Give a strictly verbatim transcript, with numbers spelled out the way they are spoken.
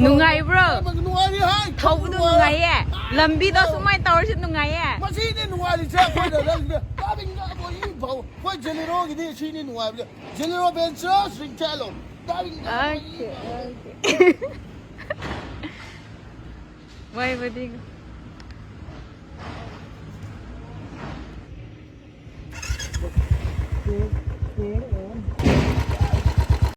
ꯅꯨꯡꯉꯥꯏꯕ꯭ꯔꯣ? ꯅꯨꯡꯉꯥꯏꯔꯤ ꯍꯥꯏ꯫ ꯊꯧꯕꯗꯣ ꯅꯨꯡꯉꯥꯏꯌꯦ꯫ ꯂꯝꯕꯤꯗꯣ ꯁꯨꯃꯥꯏꯅ ꯇꯧꯔꯁꯨ ꯅꯨꯡꯉꯥꯏꯌꯦ꯫ ꯃꯁꯤꯅꯦ ꯅꯨꯡꯉꯥꯏꯔꯤꯁꯦ ꯑꯩꯈꯣꯏꯅ ꯅꯪꯁꯤꯅ ꯇꯥꯅꯤꯡꯗꯕ ꯏ ꯐꯥꯎ꯫ ꯑꯩꯈꯣꯏ ꯖꯦꯂꯦꯔꯣꯒꯤꯗꯤ ꯁꯤꯅꯤ ꯅꯨꯡꯉꯥꯏꯕꯁꯦ꯫ ꯖꯦꯂꯦꯔꯣ ꯕꯦꯟꯆꯔꯁ ꯔꯤꯡ ꯆꯠꯂꯣ꯫ ꯇꯥꯅꯤꯡꯗꯕ ꯏ Okay, ꯐꯥꯎ꯫ okay. Why would you?